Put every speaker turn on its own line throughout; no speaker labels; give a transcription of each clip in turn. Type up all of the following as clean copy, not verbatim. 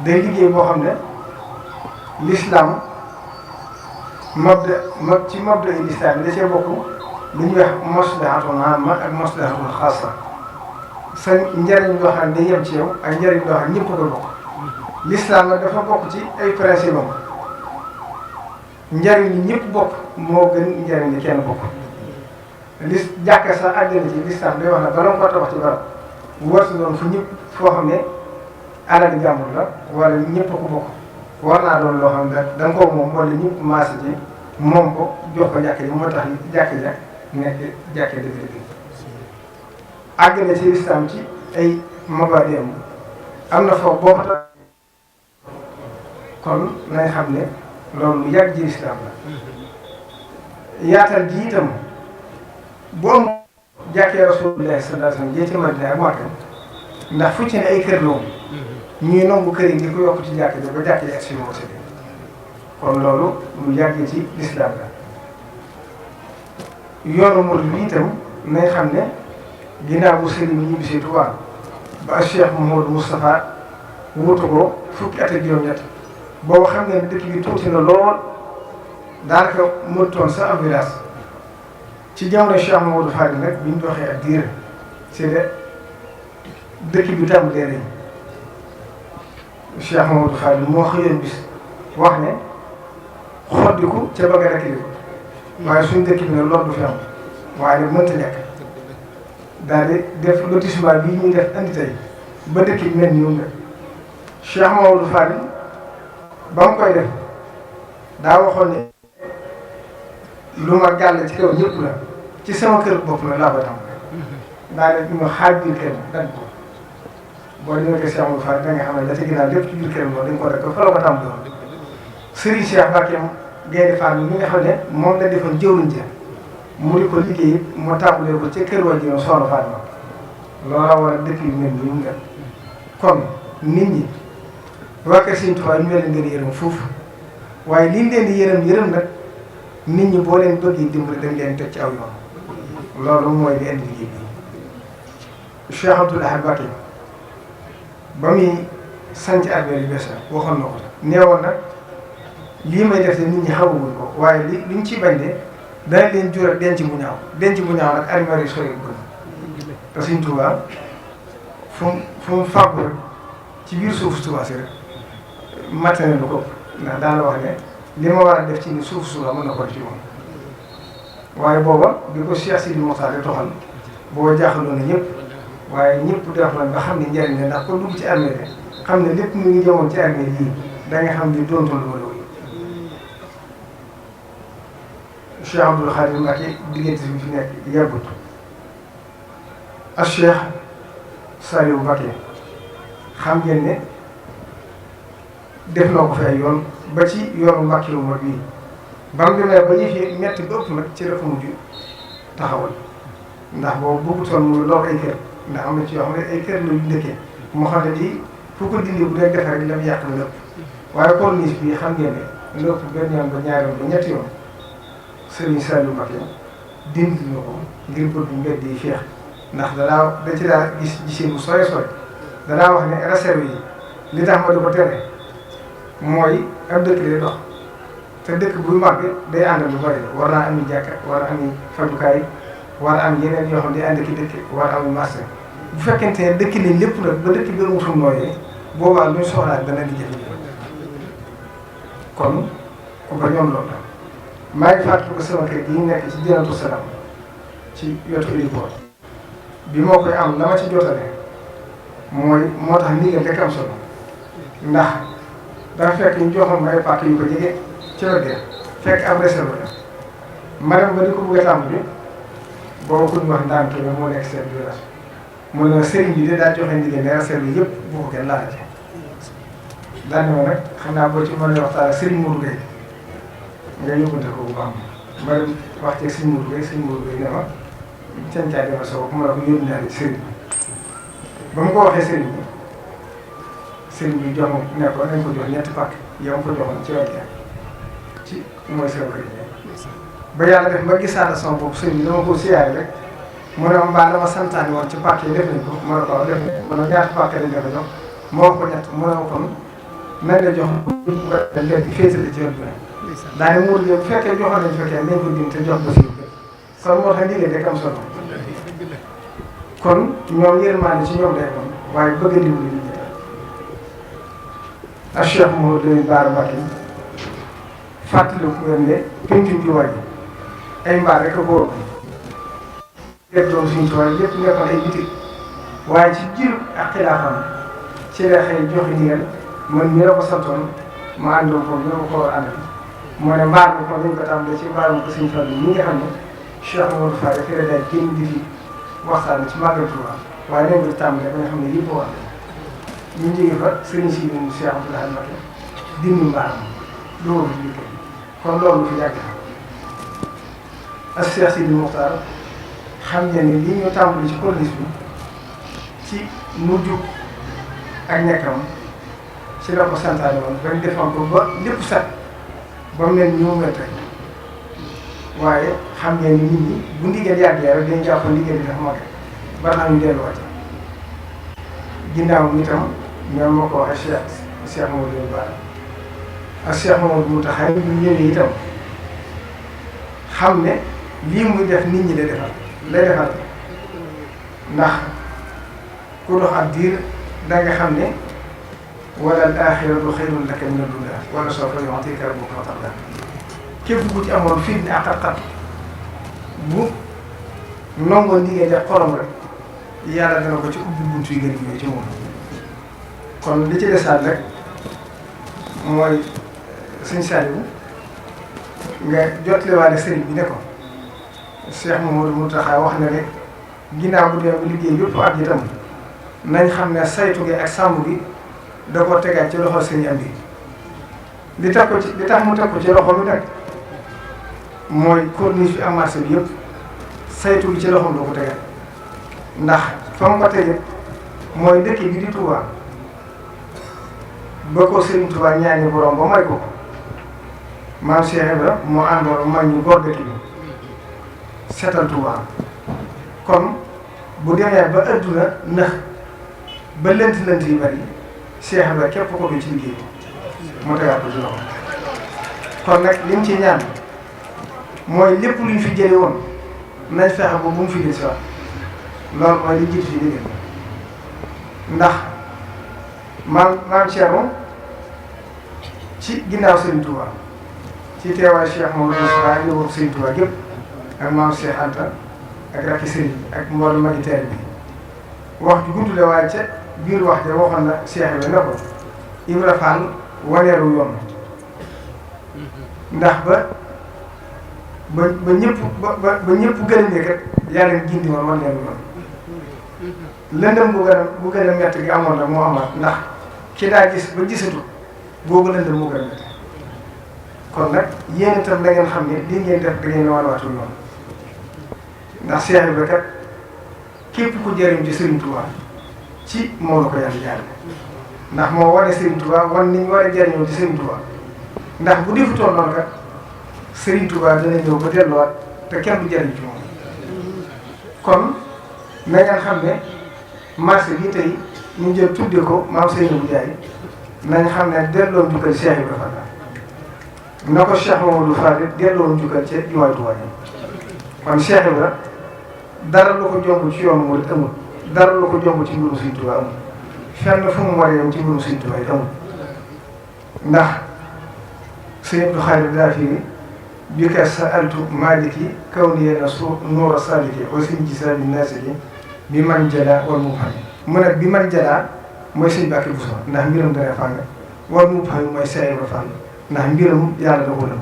day liggéey boo xam ne l'islam ci mabda yi l'islam bi da cee bokk lu ñuy wax maslahatul amma ak maslahatul xaasa sa njëriñ loo xam ne day yem ci yow ak njëriñ loo xam ne ñëpp ko bokk. l'islam nag dafa bokk ci ay principe am njëriñ li ñëpp bokk moo gën njëriñ li kenn bokk. Jàkka sax àddina ci l'islam day wax ne bala nga ko tabax ci barab woote doon fu ñëpp foo xam ne alal jàmbur la wala ñëpp ko bokk war naa doon loo xam ne da nga ko moom wala ñëpp maase ci moom ko jox ko jàkka ji moo tax jàkka ja nekk jàkka dëgg-dëgg. àgg na ci l'islam ci ay mabaadi am na foofu boo ko tax kon nañ xam ne loolu lu yàgg ji l'islam la yaatal ji itam bu am jàkkee Rasulullah sallallahu alayhi wasallam ci Madina ak Makka ndax fu ci ne ay kër la woon ñuy nangu kër yi di ko yokk ci jàkk ji ba jàkk ji ak suñu mos kon loolu lu yàgg ci l'islam la yoonu murid bi itam nañ xam ne ginnaaw bu sëriñ bi ñibbisee Tuubaa ba Cheikh Mouhamadou Moustapha wutu ko fukki at ak juróom-ñett boobu xam ngeen dëkk bi tuuti na lool daanaka mënutoon sax ab village ci jamono Cheikh Mouhamadou Fadil nag bi ñu doxee ak diir c'est de dëkk bi tàmbalee nañ Cheikh Mouhamadou Fadil moo xëyoon bis wax ne xoddiku ca bëgg a rekk waaye suñ dëkk bi nag loolu du fi am waaye nag mënta nekk daal di def lotissement bii ñuy def andi tey ba dëkk bi mel nii nga Cheikh Mouhamadou Fadil ba mu koy def daa waxoon ne lu ma gàll ci kaw ñëpp la ci sama kër bopp la laa koy tàmbalee daa def ñu xaaj biir kër dañ ko boo ñëwee Cheikh Mouhamadou Fadil da nga xam ne la ci ginnaaw lépp ci biir kër moom dañ ko def ba fa la ko tàmbalee Serigne Cheikh Mbacké Gaïndé Fatma mi nga xam ne moom la defoon jëwriñ ja mu di ko liggéey mu tàmbalee ko ca kër waajuram Soxna Fatma loola war a dëkk yu mel nii nga kon nit ñi waa kër Serigne Touba ñu leen gën a yërëm foofu waaye liñ leen di yërëm nag nit ñi boo leen bëggee dimbali dañ leen teg ci aw yoon loolu mooy di indi liggéey bi Cheikh Abdoul Ahad Mbacké ba muy sanc armée yu bees waxoon na ko neewoon nag lii may def te nit ñi xamaguñ ko waaye liñ ciy bañ de dana leen jural denc bu ñaaw nag armée yi sori gën te Sëriñ Tuubaa fu mu fàggu rek ci biir suuf Tuubaa si rek matériel lu ko ndax daan la wax ne li ma war a def ci ni suuf mën na ko ci moom waaye booba bi ko Cheikh Sidi Mokhtar di doxal boo jaaxaloon na ñëpp waaye ñëpp def nañ ba xam ne njëriñ la ndax ko dugg ci armée bi xam ne lépp mu ngi jëmoon ci armée yii da nga xam ne doontoon lu wala Cheikh Abdoul Khadir Mbacké diggante bi fi nekk yàggut ak Cheikh Saliou Mbacké xam ngeen ne def na ko fi ay yoon ba ci yoonu Mbacké yu mag bii ba mu demee ba yëf yi metti ba ëpp nag ci dafa mujj taxawal ndax boobu bëggutoon mu lool ay kër ndax am na ci yoo xam ne ay kër la yu dëkkee moo xam ne lii fu ko dindi bu dee defe rek la mu yàq la lépp waaye corniche bi xam ngeen ne lépp benn yoon ba ñaari yoon ba ñetti yoon Serigne Saliou Mbacké dindi na ko ngir bëgg mbedd yi feex ndax da ci daa gisee bu sore danaa wax ne réserve yi li tax ma di ko tere mooy ab dëkk day dox te dëkk buy màgg day ànd lu bari war naa am jàkka war a am fajukaay war a am yeneen yoo xam ne day ànd ki dëkk war a am marché bu fekkente ne dëkk nañ lépp nag ba dëkk bi amutum nooyee boobaa luñ soxlaa dana di jafe-jafe kon ku ba ñoom loolu maa ngi fàttaliku sama kër gi nekk ci Jannatul Salaam ci wetu héliport bi moo koy am la ma ci jotale moo tax ndigal rek am solo ndax dafa fekk ñu joxoon ma ay pàcc yu ko jege ci wet gi fekk am réserve la ma dem ba di ko bëgg a tàmbali boobu ku ñu wax ndànk bi moo nekk seen village mu ne sëriñ bi de daa joxe ndigal ne réserve yëpp bu ko kenn laajte daan na ma nag xam naa boo ci mën a waxtaan ak sëriñ Mourou Gueye nga yóbbante ko bu baax ma dem wax ci sëriñ Mourou Gueye ne ma seen caa demal sa bopp mu ne ko yóbbu naa ci sëriñ bi ba mu ko waxee sëriñ bi jox ne ko nañ ko jox ñetti pàcc yow ko joxoon ci wàllu ci mooy seen kër ba yàlla def ma gisaata sama bopp sëriñ bi dama ko siyaare rek mu ne ma mbaa dama santaane woon ci pàcc yi def nañ ko ma ne ko def nañ ko ma ne ñaata pàcc lañ def jox ma wax ko ñett mu ne ma kon nañ la jox léegi féetale ci wet bi daane muur bu fekkee joxoon nañ fekkee nañ ko dim te jox ko si kon moo tax ndigal rek am solo kon ñoom yërmaande ci ñoom day kon waaye bëgg a dimbali nit ñi ak Cheikh Mouhamadou Bara Mbacké fàttali ko ngeen ne pencum bi wàññi ay mbaar rek a ko wóor lépp doon suñu tubaab yëpp nekkoon ay bitik waaye ci jiiru ak xilaafam ci la xëy joxe ndigal man mii la ko santoon ma àndoon ko ñoo ko war a àndal moo ne mbaar bi kon dañ ko tàmbalee ci mbaarum ko suñu fan yi nga xam ne Cheikh Mouhamadou Fall fi la day génn di fi waxtaan ci Magal Touba waaye dañ ko tàmbalee ba nga xam ne yëpp wax ñu jógee fa sëriñ si mu Cheikh Abdoulaye Mbacké dindi mbaaram loolu fi liggéey kon loolu fi yàgg ak Cheikh Sidi Mokhtar xam ngeen ne li ñu tàmbali ci corniche bi ci mujj ak ñekkam ci la ko santaane woon bañ defoon ko ba lépp set ba mel ni mu mel tey waaye xam ngeen ni nit ñi bu ndigal yàggee rek dañu jàpp ndigal bi dafa mag ba tax ñu delluwaat ginnaaw mi tam ñoom moo ko waxee Cheikh Mouhamadou Bara ak Cheikh Mouhamadou Mountakha ñu ñëwee itam xam ne lii muy def nit ñi lay defal ndax ku dox ab diir da nga xam ne wala al-aaxiratu xayrun laka mina dunya wala sawfa yu'tika rabbuka fatardaa képp ku ci amoon fii ni ak xat-xat bu nangoo ndigal def xolam rek yàlla dana ko ci ubbi buntu yi gën a ci moom. kon li ci desaat rek mooy sëñ Saliou nga jotlewaale sëriñ bi ne ko Cheikh Mouhamadou Mountakha wax na ne ginnaaw bu dee ba liggéey yëpp at itam nañ xam ne saytu gi ak sàmm gi da ko tegaat ci loxo sëñ am bi li tax mu teg ko ci loxo bi nag mooy corniche bi ak marché bi yëpp saytu gi ci loxoom doo ko tegaat ndax fa mu ko tege mooy dëkk bi di Touba ba ko Serigne Touba ñaani borom ba may ko maam Cheikh Ibra moo àndoon mag ñu góor dëkk bi seetal Touba kon bu demee ba adduna nëx ba lënt yi bari Cheikh Ibra képp ko du ci liggéey mu tegaat ko ci loxo kon nag li mu ci ñaan mooy lépp luñ fi jëlee woon nañ fexe ba bu mu fi gis wax loolu mooy li jiitu ci liggéey ndax maam Thierno ci ginnaaw Serigne Touba ci teewaay Cheikh Mamadou Moustapha ak yóbbu Serigne Touba gépp ak maam Cheikh Anta ak rakki Serigne ak mboolem magiteer bi wax ju gudd la waaye ca biir wax ja waxoon na Cheikh bi ne ko Ibra Fall waneeru yoon ndax ba ñëpp gën a nekk rek yaa leen gindi woon waneeru yoon lëndëm bu gën a métti gi amoon na moo amaat ndax ki daa gis ba gisatu boobu lëndëm moo gën a métti kon nag yéen itam da ngeen xam ne lii ngeen def da ngeen wanewaatu yoon ndax Cheikh Ibra kat képp ku jëriñ ci Serigne Touba ci moo la ko yàlla jaarale ndax moo wane Serigne Touba wan ni ñu war a jëriñoo ci Serigne Touba ndax bu defutoon noonu kat Serigne Touba dana ñëw ba delluwaat te kenn du jëriñ ci moom kon na ngeen xam ne marché bi tey ñu jël tudde ko maam Seydou Ndiaye nañ xam ne delloo njukkal Cheikh Ibra Fall na ko Cheikh Mamadou Fall delloo njukkal ci jumaay Touba kon Cheikh Ibra dara lu ko jomb ci yoonu murid amul dara lu ko jomb ci mbirum Sëriñ Tuubaa amul fenn fu mu war a yem ci mbirum Sëriñ Tuubaa amul ndax Sëriñ Abdou Khadre daa fi bi ka sa'altu maliki kawniya nasu nuura saliki wa sin gisaabi naasiki bi man jala wal mu xam mu ne bi man jala mooy sëñ Mbàkke Buso ndax mbiram dana fàng wal mu xam mooy Cheikh Ibra Fall ndax mbiram yàlla da ko lëm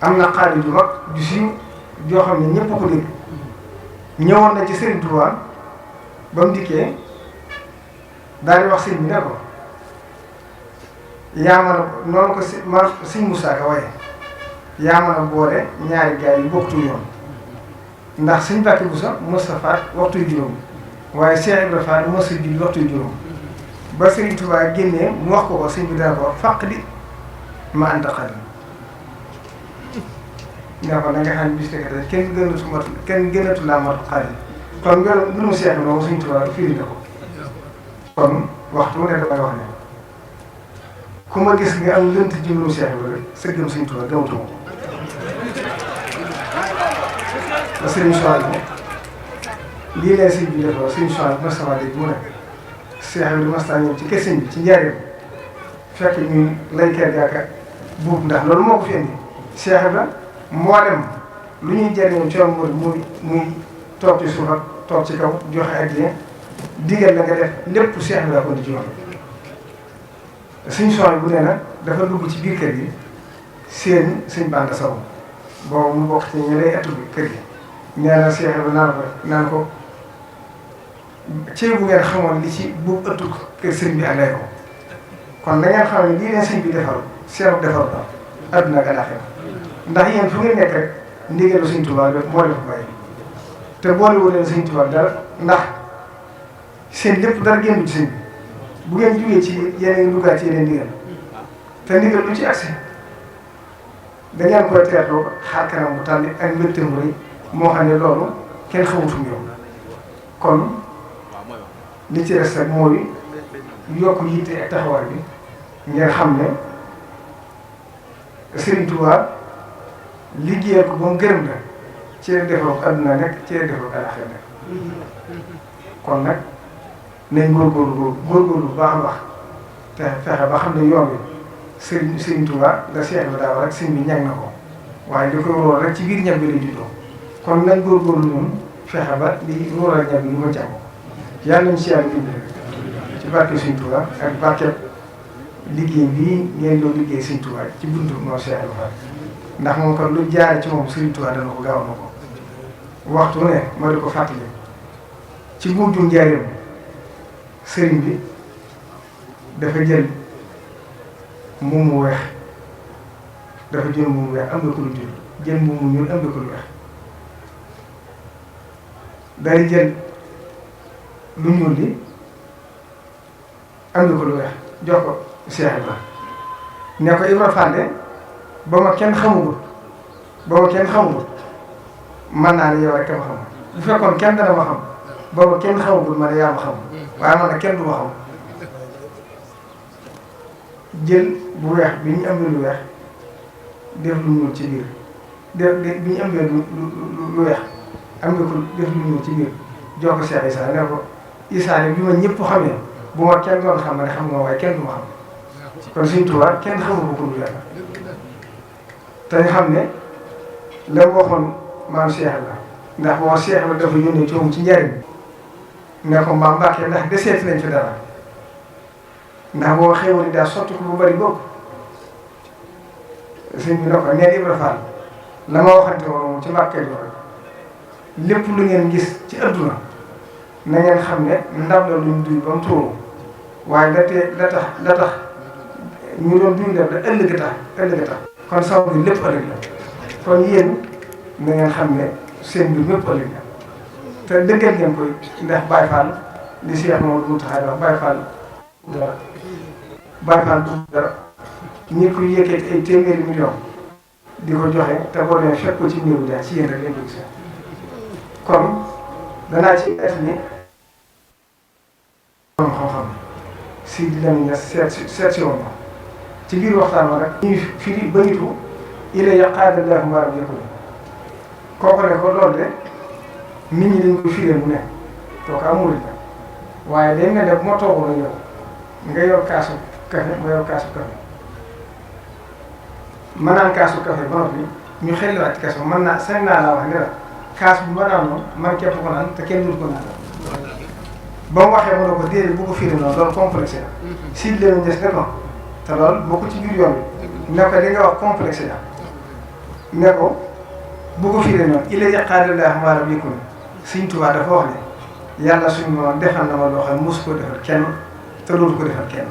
am na xaalis ju mag ju siiw joo xam ne ñëpp ko dégg ñëwoon na ci Serigne Touba ba mu dikkee daal di wax sëñ bi ne ko yaa mën a noonu ko sëñ Moussa Ka waaye yaa mën a boole ñaari gaay yu bokkul yoon ndax sëñ Mbàkke Buso Moustapha waxtu juróom waaye Cheikh Ibra Fall mos a julli waxtu juróom ba Serigne Touba génnee mu wax ko sëñ bi dana ko fàq di ma anta xadim ne ko da nga xam ne bis kenn gënatu laa mat xaalis kon mbirum Cheikh Ibra moom Sëriñ Tuubaa firi na ko kon waxtu mu ne damay wax ne ku ma gis nga am lënt jublu Cheikh Ibra rek sa gëm Sëriñ Tuubaa gëmatuma ko ba Sëriñ Souhaïbou lii leen sëñ bi defoo Sëriñ Souhaïbou mas sama dégg mu ne Cheikh Ibra mas naa ñëw ci kër sëñ bi ci njaareem fekk ñuy lay kër gaaka buub ndax loolu moo ko fi indi Cheikh Ibra mboolem lu ñuy jëriñoo ci am muy toog ci suuf ak toog ci kaw joxe addiya digal la nga def lépp Cheikh Ibra ko di ci yoon Sëriñ Souhaïbou nee na dafa dugg ci biir kër gi seen sëñ Banda Sow boobu mu bokk ci ñu lay atu bi kër gi nee na Cheikh Ibra naan ko ci bu ngeen xamoon li ci bu ëttu kër sëñ bi ànday ko kon da ngeen xam ne lii leen sëñ bi defaru seeru defaru ko adduna ak alaxira ndax yéen fu ngeen nekk rek ndigalu Sëñ Tuubaa moo leen ko bàyyi te boolewul leen Sëñ Tuubaa dara ndax seen lépp dara génn ci sëñ bi bu ngeen jugee ci yeneen duggaat ci yeneen ndigal te ndigal lu ci agsi da ngeen koy teerloo xaar kanam bu tàlli ak mbégte mu rëy moo xam ne loolu kenn xamutum yow kon li ci des rek mooy yokk yitte ak taxawaay bi ngeen xam ne Sëriñ Tuubaa liggéeyal ko ba mu gërëm la ci la defaroo adduna nekk ci la defaroo alaxira nekk kon nag nañ góorgóorlu bu baax a baax te fexe ba xam ne yoon bi Sëriñ Tuubaa la Cheikh bi daa war rek sëñ bi ñag na ko waaye li koy wóor rek ci biir ñag bi lay juddoo kon nañ góorgóorlu ñun fexe ba li wóoral ñag bi ñu ko jàmm yàlla nañ si yàlla dimbali ci barke Sëriñ Tuubaa ak barke liggéey bii ngeen doon liggéey Sëriñ Tuubaa ci buntu moo Cheikh Ibra ndax moom kon lu jaare ci moom Sëriñ Tuubaa dana ko gaaw na ko waxtu ne ma di ko fàttali ci buntu njaareem sëriñ bi dafa jël mbuum mu weex dafa jël mbuum mu weex am nga ko lu jël jël mbuum mu ñuul am nga ko lu weex day jël lu ñuul li am nga ko lu weex jox ko Cheikh Ibra ne ko Ibra Fane ba ma kenn xamugul man naa ne yow rek ma xam bu fekkoon kenn dana ma xam booba kenn xamagul ma ne yaa ma xam waaye man nag kenn du ma xam jël bu weex bi ñu amee lu weex def lu ñuul ci biir bi ñu amee lu weex am nga ko def lu ñuul ci biir jox ko Cheikh Issa ne ko Issa ne bi ma ñëpp xamee bu ma kenn doon xam ne xam nga waaye kenn du ma xam kon Sëriñ Tuubaa kenn xamagul ko lu yàlla te ñu xam ne la mu waxoon maam Cheikh la ndax boo Cheikh la dafa yónnee ci moom ci njariñ ne ko maam Mbàkke ndax deseeti nañ fi dara ndax boo xéwal ni daal sotti ko bu bari boobu sëñ bi ne ko neen Ibra Fall la ma waxante woon ci Mbàkke rek lépp lu ngeen gis ci adduna na ngeen xam ne ndab la luñ duy ba mu tuuru waaye la tax ñu doon duy def la ëllëg tax kon sama bi lépp ëllëg la kon yéen na ngeen xam ne seen mbir mépp ëllëg la te dëggal ngeen koy ndax Baye Fall li Cheikh Mamadou Mountakha wax Baye Fall du dara ñi ko yëkkati ay téeméeri million di ko joxe te boo demee fekk ko ci néew daal ci yéen rek lañ ko gis kon danaa ci def ni borom xam-xam si di leen seet si woon ci biir waxtaan wa rek ñuy firi bayitu ila yaqaada llaahu maa lam yakun kooku ne ko loolu de nit ñi dañ ko firee mu ne kooku amul la waaye day mel ne bu ma toogoon ak yow nga yor kaasu café ma yor kaasu café ma naan kaasu café ba noppi ñu xelliwaat ci kaas mën naa sañ naa laa wax ne la kaas bi ma naanoon man képp ko naan te kenn dul ko naan ba mu waxee ma ne ko déedéet bu ko firee noonu loolu complexe la si leen des ne ko te loolu boo ko ci biir yoon bi ne ko li nga wax complexe la ne ko bu ko firee noonu ila yaqaada llaahu maa lam yakun Sëriñ Tuubaa dafa wax ne yàlla suñu moom defal na ma loo xam ne mosu ko defal kenn te dootu ko defal kenn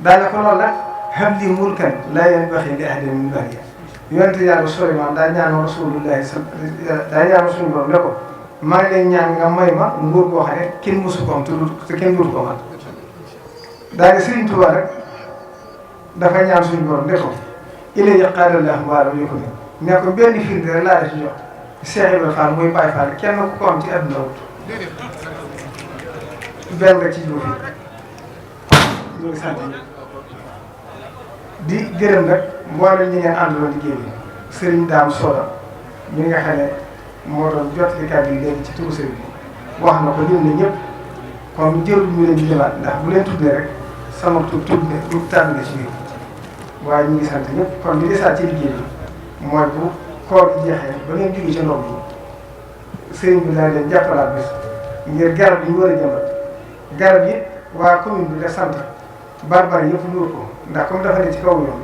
daanaka loolu nag habli mulkan laa yanbaghi li ahadin min ba'di yonente yàlla Suleymaan daa ñaan Rasulullaahi daa ñaan suñu borom ne ko maa ngi lay ñaan nga may ma nguur goo xam ne kenn mosu ko am te kenn dootu ko man daanaka Sëriñ Tuubaa rek dafa ñaan suñu borom ne ko ila yaqaada llaahu maa lam yakun ne ko benn firnde rek laa def ci jox Cheikh Ibra Fall muy Baye Fall kenn ku ko am ci àdduna wut benn rek ci jiw bi ñu ngi sant di gërëm nag mboolem ñi ngeen àndaloon liggéey bi Serigne Dame Soda mi nga xam ne moo doon jot li kàddu yi léegi ci turu Serigne bi wax na ko lim na ñëpp kon jërul ñu leen di limaat ndax bu leen tuddee rek sama tudd ne du tànn nga ci biir waaye ñu ngi sant ñëpp kon li desaat ci liggéey bi mooy bu koor gi jeexee ba ngeen jógee ci ndox bi Serigne bi dana leen jàppalaat bis ngir garab yi ñu war a jëmbat garab yi waa commune bi la sant barbar yëpp ñu wër ko ndax comme dafa ne ci kaw yoon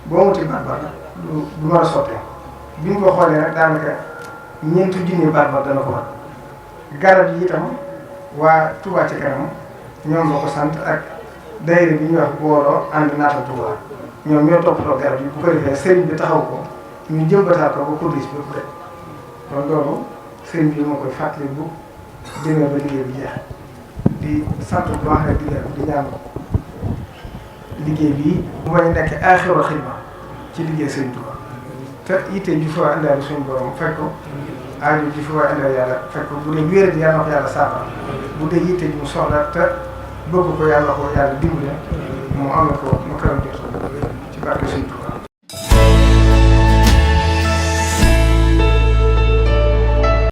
boo muti barbar du mën a sottee bi ñu ko xoolee nag daanaka ñeenti junni barbar dana ko war garab yi itam waa Touba ci kanam ñoom la ko sant ak daayira bi ñuy wax booloo ànd naatal Touba ñoom ñoo toppatoo garab yi bu ko defee sëriñ bi taxaw ko ñu jëmbataat ko ba corniche bi bu rek kon loolu sëriñ bi moo koy fàttali bu demee ba liggéey bi jeex di sant bu baax rek di ñaan liggéey bii bu may nekk aaxiru xidma ci liggéey sëriñ Touba te yitte ji fa àndaale suñu borom fekk ko aajo ji fa àndaale yàlla fekk ko bu dee wéer yàlla na ko yàlla saafara bu dee yitte ji mu soxla te bëgg ko yàlla ko yàlla dimbale mu am ko mu karam jot ci barke suñu